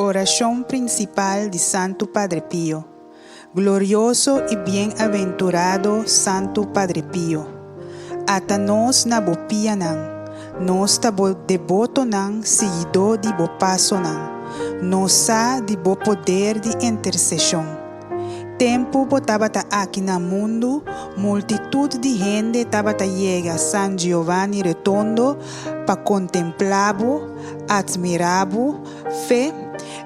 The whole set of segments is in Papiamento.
Orashon prinsipal di Santu Padre Pio. Glorioso i bienaventurado Santu Padre Pio, ata nos na bo pianan, nos ta bo debotonan siguidó di bo pasonan, nos sa di bo poder di interseshon. Tempu bo tabata aki na mundu, multitut di hende tabata yega San Giovanni Rotondo pa kontemplá bo, atmirá bo fe,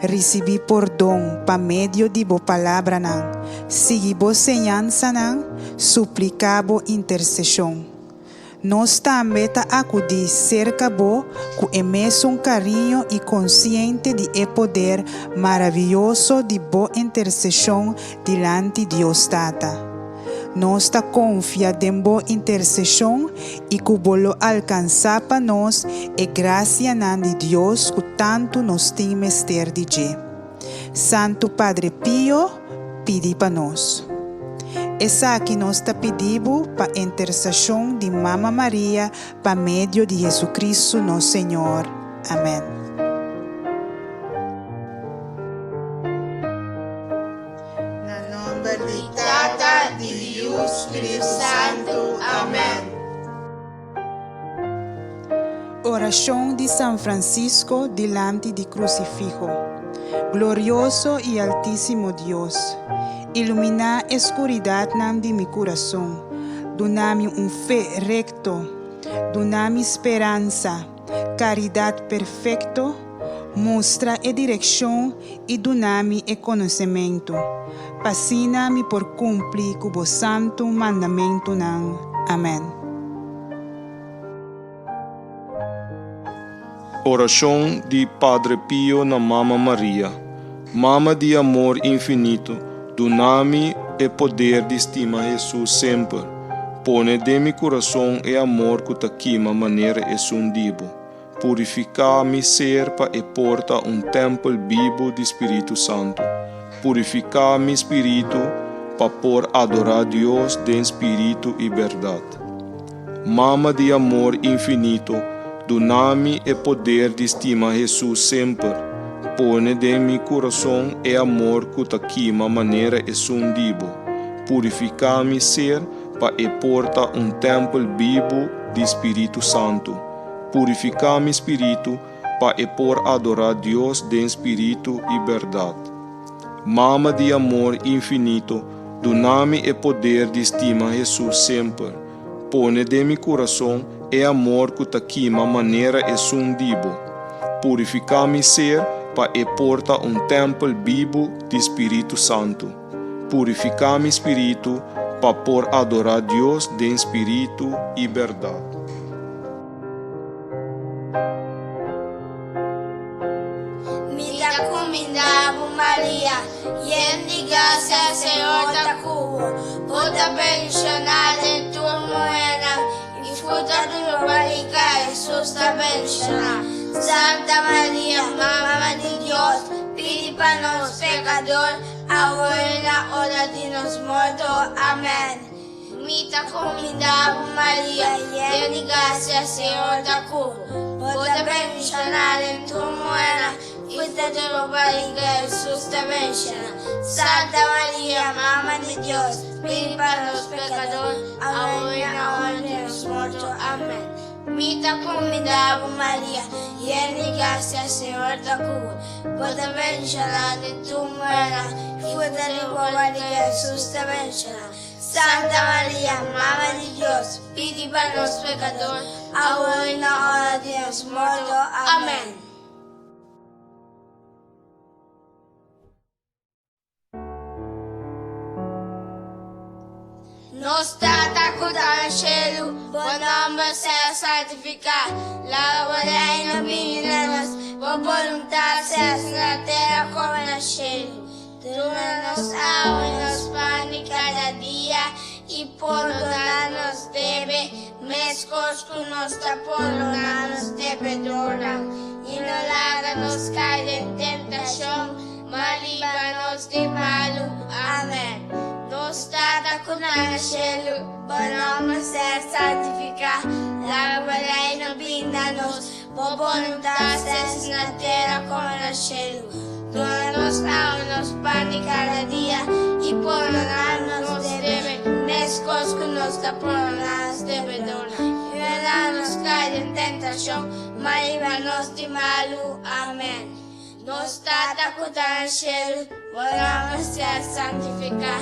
risibí pordon pa medio di bo palabranan, sigui bo señansanan, supliká bo interseshon. Nos tambe ta akudí serka bo ku e mesun kariño i konsiente di e poder maravioso di bo interseshon dilanti Dios Tata. Nos ta konfia den bo interseshon i ku bo lo alkansá pa nos e grasianan di Dios ku tantu nos tin mester di dje. Santu Padre Pio, pidi pa nos. Esaki nos ta pidi bo pa intersashon di Mama Maria pa medio di Jesucristo nos Señor. Amen. Na nomber di Tata, di Yu, Spiritu Santu. Amen. Orashon di San Francisco dilanti di Krusifiho. Glorioso i Altísimo Dios, iluminá e skuridatnan di mi kurason, duna mi un fe rekto, duna mi speransa, karidat perfekto, mustra e direkshon i duna mi e konosementu, p'asina mi por kumpli ku bo santu mandamentunan. Amèn. Orashon di Padre Pio na Mama Maria, Mama di amor infinito, duna mi e poder di stima Hesus semper. Pone den mi kurason e amor ku ta kima manera esun di bo. Purifiká mi ser pa e por ta un tèmpel bibu di Spiritu Santu. Purifiká mi spiritu pa por adorá Dios den spiritu i bèrdat. Mama di amor infinito, duna mi e poder di stima Hesus semper. Pone den mi kurason e amor ku ta kima manera esun di bo. Purifiká mi ser pa e por ta un tèmpel bibu di Spiritu Santu. Purifiká mi spiritu pa e por adorá Dios den spiritu i bèrdat. Mama di amor infinito, duna mi e poder di stima Hesus semper. Pone den mi kurason e amor ku ta kima manera esun di bo. Purifiká mi ser pa e por ta un tèmpel bibu di Spiritu Santu. Purifiká mi spiritu pa por adorá Dios den spiritu i bèrdat. Mi ta kumindá bo, Maria, yen di grasia, Señor ta ku bo. Bo ta bendishoná den tur muhénan, i fruta di bo barika, Hesus, ta bendishoná. Santa Maria, Mama di Dios, pidi pa nos pekador, awor i na ora di nos morto. Amèn. Mi ta kumindá bo, Maria, yen di grasia, Señor ta ku bo. Bo ta bendishoná den tur muhénan, i fruta di bo bariga, Hesus, ta bendishoná. Santa Maria, Mama di Dios, pidi pa nos pekador, awor i na ora di nos morto. Amèn. Mi ta kumindá bo, Maria, yen di grasia, Señor ta ku bo. Bo ta bendishoná den tur muhénan, i fruta di bo bariga, Hesus, ta bendishoná. Santa Maria, Mama di Dios, pidi pa nos pekador, awor i na ora di nos morto. Amèn. Nos Tata ku ta na shelu, bo nòmber sea santifiká. Laga bo Reino bini na nos. Bo boluntat sea hasi na tera komo na shelu. Duna nos awe nos pan di kada dia, i pordoná nos debe, meskos ku nos ta pordoná nos debedornan. I no laga nos kai den tentashon, ma libra nos di malu. Amèn. Nos Tata ku ta na shelu, bo nòmber sea santifiká. Laga bo Reino bin na nos. Bo boluntat sea hasi na tera komo na shelu. nos awe nos pan di kada dia, i pordoná nos debe, meskos ku nos ta pordoná nos debedónan. I no laga nos kai den tentashon, ma libra nos di malu. Amèn. Nos Tata ku ta na shelu, bo nòmber sea santifiká.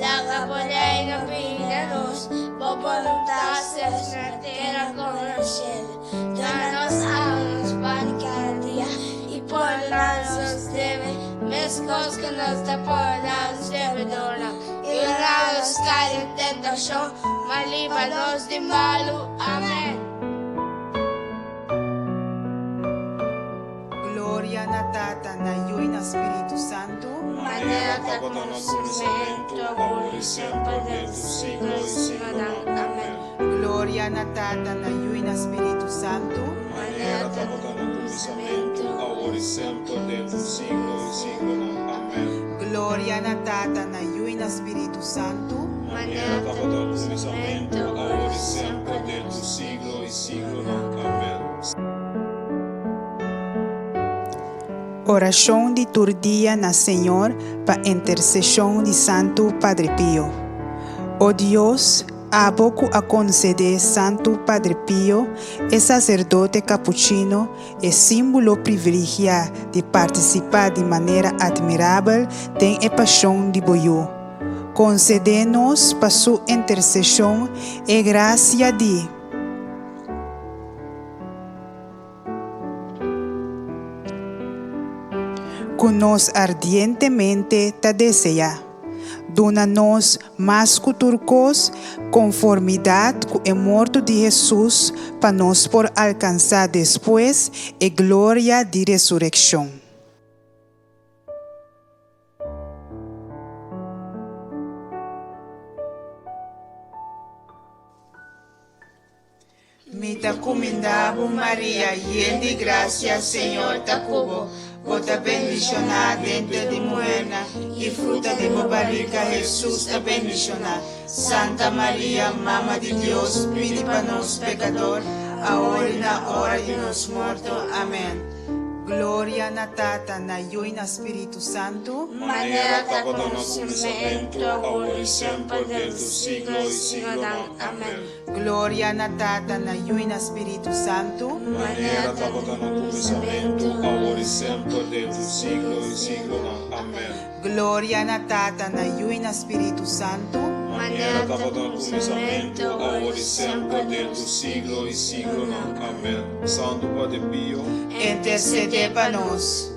Laga bo Reino bini na nos. Bo boluntat sea hasi na tera komo na shelu. Duna nos awe nos pan di kada dia, i pordoná nos debe, meskos ku nos ta pordoná nos debedornan. I no laga nos kai den tentashon, ma libra nos di malu. Amèn. Gloria na Tata, na Yu i na Spiritu Santu. Manera tabata na kuminsamentu, awor i semper, den tur siglo di siglonan. Amèn. Gloria na Tata, na Yu i na Spiritu Santu. Manera tabata na kuminsamentu, awor i semper, den tur siglo di siglonan. Amèn. Gloria na Tata, na Yu i na Spiritu Santu. Manera tabata na kuminsamentu, awor i semper, den tur siglo di siglonan. Amèn. Orashon di tur dia na Señor pa interseshon di Santu Padre Pio. O Dios, Abo ku a konsede Santu Padre Pio, e saserdote kapuchino, e símbolo privilegiá di partisipá di manera admirabel den e pashon di Bo Yu, konsede nos pa su interseshon e grasia di. Ku nos ardientemente ta deseá. Duna nos, mas ku tur kos, konformidat ku e morto di Hesus pa nos por alkansá despues e gloria di resurekshon. Mi ta kuminda bo, Maria, yen di grasia, Señor ta ku bo. Bo ta bendishoná denter di muhernan, i fruta di bo barika, Hesus, ta bendishoná. Santa Maria, Mama di Dios, pidi pa nos pekador, awor i na ora di nos morto. Amèn. Gloria na Tata, na Yu i na Spiritu Santu. Manera tabata na kuminsamentu, awor i semper, den tur siglo i siglonan. Amèn. Gloria na Tata, na Yu i na Spiritu Santu. Manera tabata na kuminsamentu, awor i semper, den tur siglo i siglonan. Amèn. Gloria na Tata, na Yu i na Spiritu Santu. Manera tabata na kuminsamentu, awor i semper, den tur siglo i siglonan. Amèn. Santu Padre Pio. Intersedé pa nos.